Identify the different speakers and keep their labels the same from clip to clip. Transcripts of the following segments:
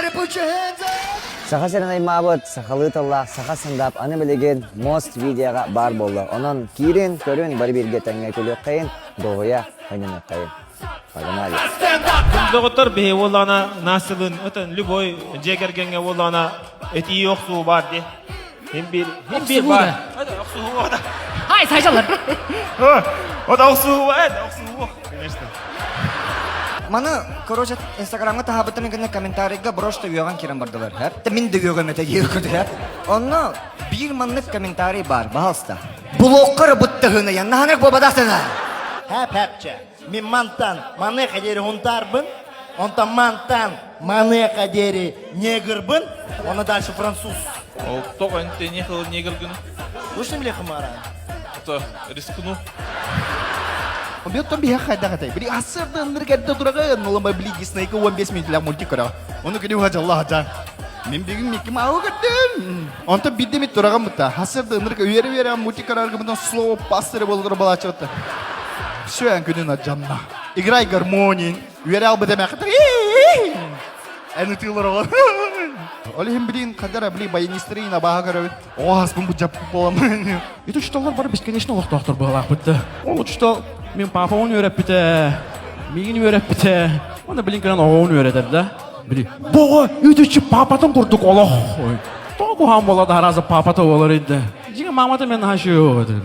Speaker 1: Everybody put your hands up!
Speaker 2: Саха сирин аймаабыт сахалыы тыллаах саха стендап аны билигин Мост видеоҕа баар буолла. Онон киирин, көрүн, бары бииргэ тэҥҥэ күлүөххэйин, дуоһуйа ойнонуоххайын. Погнали!
Speaker 3: Доҕоттор биһи уоллаана Настялыын это любой дьиэ кэргэҥҥэ уоллаана этии охсуу баар дии. Хин биир хин биир баар. Охсуһуу да.
Speaker 4: Хай, сайжалар.
Speaker 3: Вот охсуһуу, охсуһуу, конечно.
Speaker 1: Маны, короче, Инстаграмҥа таһаабыттарын кэннэ комментарийга просто үөҕэн киирэн бардылар. Хэп. Мин да үөҕүм этэ диэбиккит хэп. Онно биир маннык комментарий баар, баһалста. Блокка быттыһыны, наһанык буобадасына.
Speaker 5: Хэп хэпчэ. Мин мантан маныаха диэри хунтаарбын, онтон мантан маныаха диэри негрбын, оны дальше француз.
Speaker 6: Ол тоҕо энтени хыл негргын?
Speaker 5: Слушай, бля, хымара.
Speaker 6: Это рискну.
Speaker 7: Оттон биһиэхэ хайдах этэй? Били ассырда ыннырык эрдэ тураҕын, олома били Диснейга 15 минутлаах мультик көрөҕө. Ону күнү уһа дьалла хача. Мин бүгүн Микки Мауы көрдүм. Онтон биирдэ мит тураҕын бутта. Хасырда ынырык үөрэ-үөрэ мультик көрөргүмүтэн слово пастыры болдур балаччы Все, эн күнүн адьанна. Играй гармонин. Үөрэ албыт эмээхтэр. Эн ытыылар оҕо. Ол иһин билин хадара били баянистары абааһы көрөбүт. О, аспын бу жаппыт буоламын.
Speaker 8: Ити учууталлар бары бесконечно олохтоохтор быһалаахпыт да. Ол учуутал мин папабын үөрэппитэ, миигин үөрэппитэ. Уонна билин кэлэн оҕобун үөрэтэр да. Били, боҕо үтүччү папатын курдук олох. Тоҕо куһаҕан буолла да арааза папата буолар да. Дьиҥэ маамата мен наһаа үчүгэй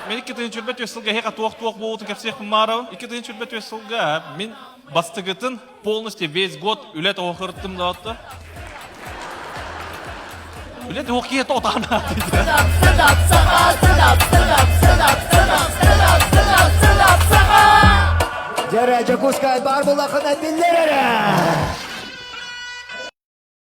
Speaker 6: Мен 2 тыһыынча сылга эһиэхэ туох-туох буолуутун кэпсиэхпин баарабын. 2 тыһыынча сылга мин бастыгытын полностью весь год үлэ тоҕохырыттым да. Үлэ тоҕох киһи тоҕотаана.
Speaker 1: Дьэрэ, Дьокуускай баар буллахына биллэр эрэ!